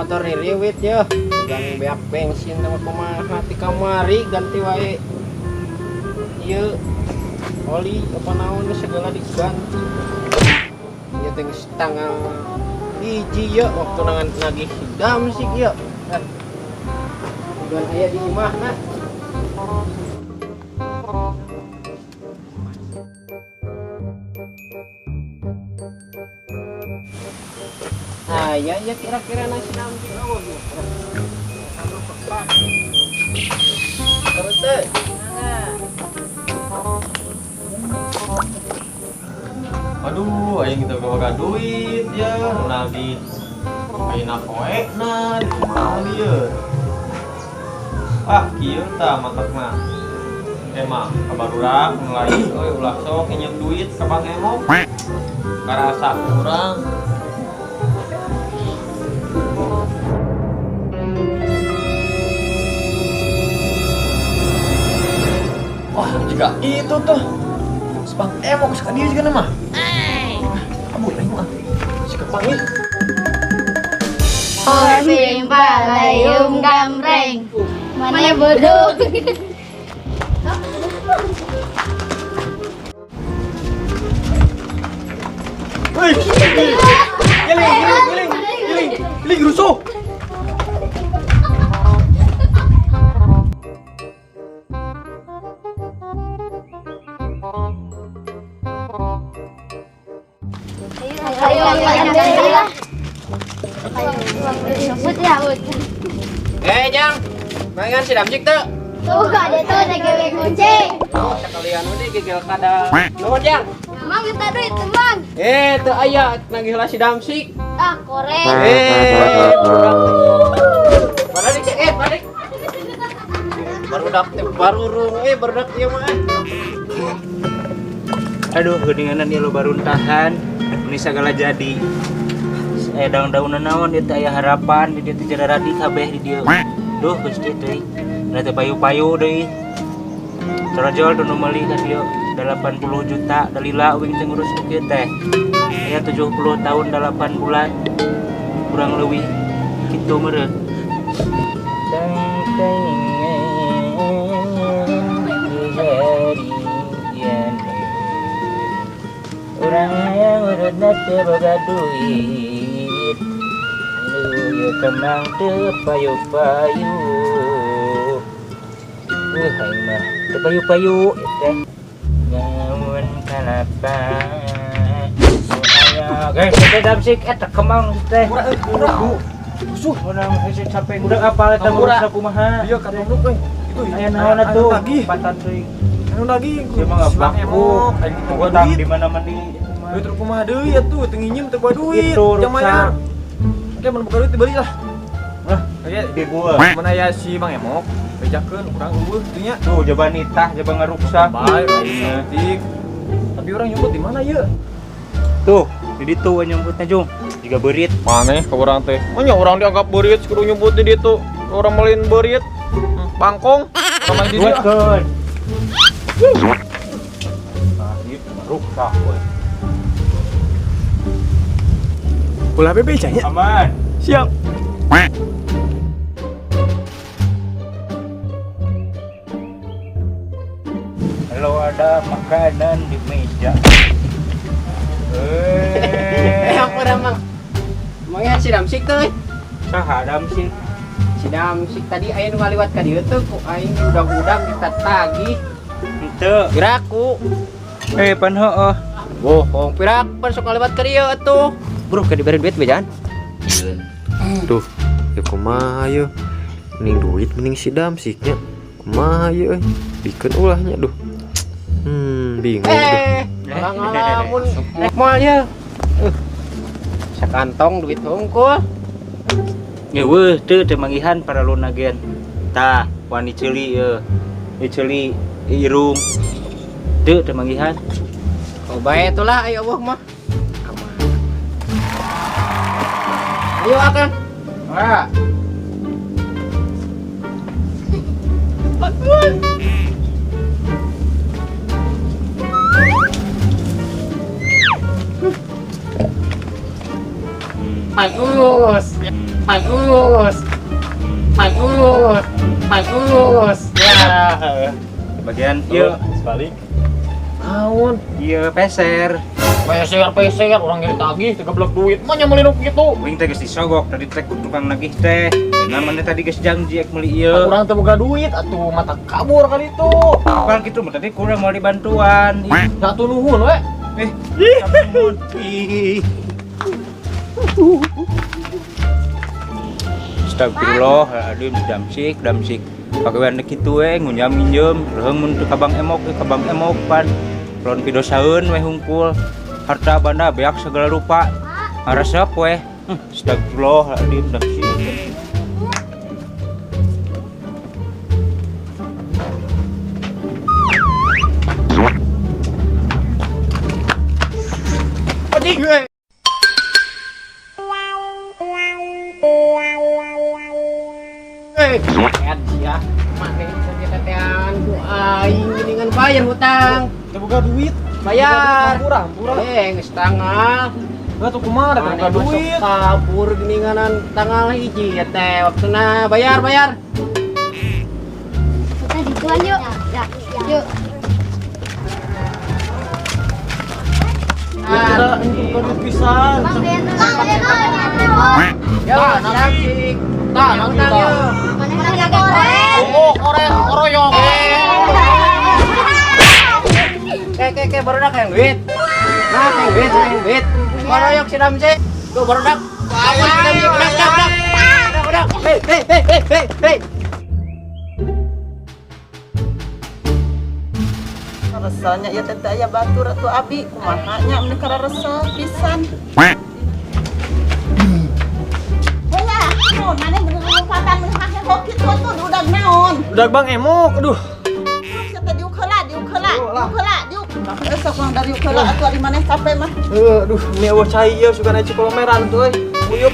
Motor ririwit ya. Gang beak bensin sama kumaha ti kamari ganti wae. Ieu oli apa naon segala diganti. Ieu teh geus tanggal 1 ya waktu nangan nagih damsik ya. Udah aya di imahna. Nah, ya ya kira-kira nasi damsik awak ya. Terus teh. Aduh, aing kita boga duit ya, nagih ayeuna poekna di kumaha ieu. Ah, kieu tah matakna. Emang kabarudak nu lain euy ulah sok nginjem duit ka Bang Emok. Karasa kurang. Wah, jika itu tuh. Si Bang Emok sekali dia juga nama. Kabur aing mah. Si kepanggil. Osing palayung gambreng. Mana bodoh. Woi. Giling, giling, giling, giling, giling rusuh. Ayo, ayo, ayo. Eh, Jang. Mangan si damsik teu? Tuh, ada tuh ada kucing. Oh, sekalian udah gegel kada. Nuhun, Jang. Mang minta duit, Mang. Eh, teu aya nagih lah si damsik. Ah, korek. Eh, balik, eh, balik. Barudak teh barurung eh barudak ieu mah. Aduh, geuninganan ieu lo baruntahan. Ini segala jadi. Daun-daunan naon ieu teh aya harapan di dieu teh jararadi kabeh di dieu. Duh, Gusti teh. Da teh payu-payu deui. Corojol nu meuli ka dieu 80 juta dalila uing teh ngurus nu kieu teh. Aya 70 tahun 8 bulan. Kurang leuwih kitu meureun. Teng teng urang hayang urutna teu boga duit. Ieu kemang teu payu-payu. Aing mah teu payu-payu ieu teh. Nyamun kalapa. Guys, teh damsik eta kemang teh. Urang, rusuh. Urang hese capek budak apal eta ngurus kumaha. Iya, katomruk euy. Itu aya naon atuh? Nagih. Patan teuing. Anu nagih. Ieu mah Si Bang ngabaku. Emok, aing teu boga Utang duit. di mana-mana. Duit terus kumaha deui atuh, teu nginjem teu boga duit. Itu Jang mayar. rusak. Oke, mun boga duit dibeli lah. Lah, Oke, di gua. Mana ya si Bang Emok? Bejakeun urang eueuh teu nya. Tuh, coba nitah, coba ngaruksak. Bae, cantik. Tapi urang nyumput di mana ieu? Tuh, di ditu we nyumputnya, Jung. Jiga beurit. Maneh ka urang teh. Manya urang dianggap beurit kudu nyumput di ditu. Urang meulin beurit. Bangkong. Sama di dieu. Buatkeun. Nah, ieu ruksak we. Ulah bebe nya. Aman. Siap. Kalau ada makanan di meja. Eh, apa dah, Mang? Mangnya si damsik teh. Saha damsik? Si damsik tadi aya nu ngaliwat ka dieu teh ku aing udag-udag ditatagih. Henteu. Piraku. Pan heueuh. Bohong, pirak pan sok ngaliwat ka dieu atuh. Bro, ka diberi duit bejaan. Duh, ya kumaha ye? Mending duit mending si damsiknya. Kumaha ye euy? Bikeun ulahnya duh. Bingung duh. Ngalamun rek moal ye. Sakantong duit hungkul. Ya weuh teu teu manggihan paraluna gen. Tah, wani ceuli ye. Ieu ceuli irung. Teu teu manggihan. Oh bae atulah ayo eueuh mah. Ayo akan. Ah. Bagus. Bagus. Bagus. Bagus. Ya. Bagian ieu Balik. Naon? Ieu peser. Peser peser orang yang ditagih tiga duit mah nyamelin gitu. Wing teh geus disogok tadi teh ku tukang nagih teh. Namanya tadi geus janji ek meuli ieu. Urang teu boga duit atuh mata kabur kali itu. Kan kitu mah tadi kurang mau dibantuan. Satu nuhun we. Ih. Astagfirullah, aduh damsik, damsik. Pagawean kitu we ngunjam nginjem, leuheung mun teu ka Bang Emok, ka Bang Emok pan. Lawan pidosaeun we hungkul. Harta banda beak segala rupa. Ngaresep we. Astagfirullah, aduh damsik. Pedih we. Ya, make tetean ku aing geuningan bayar hutang. Teu boga duit. Bayar. Hampura, hampura. Eh, geus tanggal. Enggak tuh kumaha teu boga duit. Kabur geuninganan tanggal hiji ya teh waktuna bayar, bayar. Kita dituan yuk. Ya, yuk. Kita boga duit pisan. Bang Beno. Yo, damsik. Tah, nang Hutang kita. yo. Mana korek? Oh, korek, koroyong. Ke ke barudak yang duit. Nah, yang duit, yang duit. Koroyok si damsik. Tuh barudak. Kabur si damsik. Udah, udah, udah. Udah, udah. Hei, hei, hei, hei, hei, hei. Resanya ya teh aya batur atuh abi kumaha nya meuni kararesa pisan. Heula, naon maneh bener-bener mun hake hoki tuh tuh udag naon. Udah Bang Emok, aduh. Sia teh diuk heula, diuk heula, diuk heula, diuk. Sok mah dari diuk heula atuh ari maneh capek mah. Aduh, ini eueuh cai ieu sugan aya cikolomeran tuh euy. Uyup.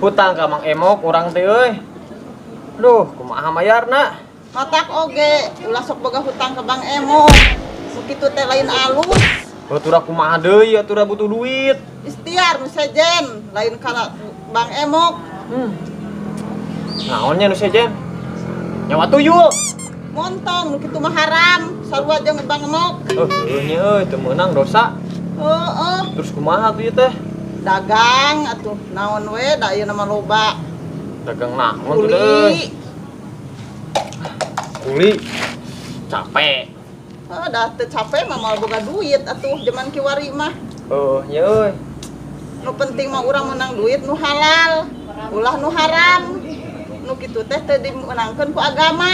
Hutang ka Mang Emok urang teh euy. Aduh, kumaha mayarna? Matak oge ulah sok boga hutang ka Bang Emok. Sakitu teh lain alus. Atuh kumaha deui atuh butuh duit. Istiar nu sejen lain kana Bang Emok. Naonnya nu sejen? Nyawa tuyul. Montong nu kitu mah haram, sarua jeung Bang Emok. Heuh nya euy teu meunang dosa. Heeh. Terus kumaha tuh ieu teh? Dagang atuh naon we da ayeuna mah loba. Dagang naon tuh deui? Kuli. Kuli. Capek. Heuh da teu capek mah moal boga duit atuh jaman kiwari mah. Heuh nya euy. Nu penting mah urang menang duit nu halal, ulah nu haram. Nu kitu teh teu dimenangkeun ku agama.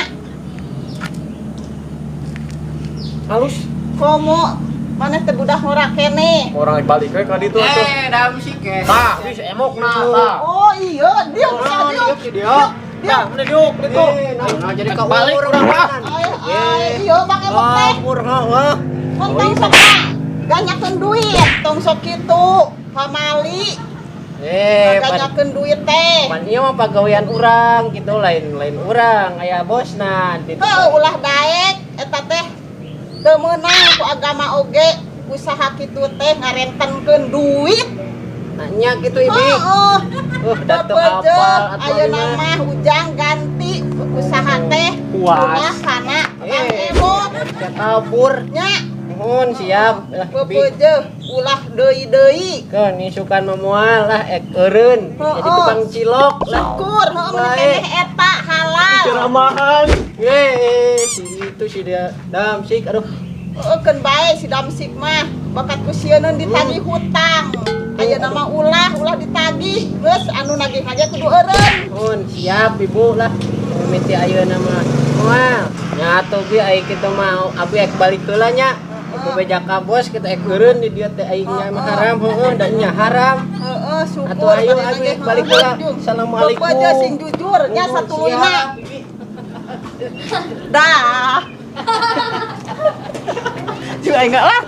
Halus. Komo maneh teh budak ngora keneh. Orang balik we ka ditu atuh. Eh, damsik ke. Tah, geus emok nah, tah. Oh iya, diuk sia diuk. Diuk. Tah, mun diuk ditu. Nah, jadi ka Balik urang mah. Ay, ay, iya Bang Emok teh. Kabur heeh. Montong sok ganyakeun duit, tong sok kitu. Pamali. Ganyakeun duit teh. Pan ieu mah pagawean urang gitu lain-lain urang aya bosna ditu. Heuh, ulah daek eta teh teu meunang ku agama oge usaha kitu teh ngarentenkeun duit. Nanya gitu ibu. Heeh. Da teu apal atuh Ayeuna mah ujang ganti usaha teh. Puas. Ulah kana Bang Emok. Kabur nya. Nuhun siap lah bi. Pepeujeuh ulah deui-deui. Keun isukan mah moal lah ek eureun. Jadi tukang cilok lah. Syukur heuh mun keneh eta halal. Ceramahan. Ye, si itu si dia damsik aduh. Heuh keun bae si damsik mah bakat ku sieun ditagih hutang. Ayeuna mah ulah ditagih geus anu nagih aja kudu eureun. Nuhun siap ibu lah. Mimiti ayeuna mah moal. Nya atuh bi ai kitu mah abi ek balik heula nya. Ibu beja ka bos kita ek eureun di dieu teh aing nya mah haram heueuh da nya haram. Heeh, syukur. Atuh ayo abi balik heula. Assalamualaikum. Pepeujeuh sing jujur nya satuluyna. Dah. Juga enggak lah.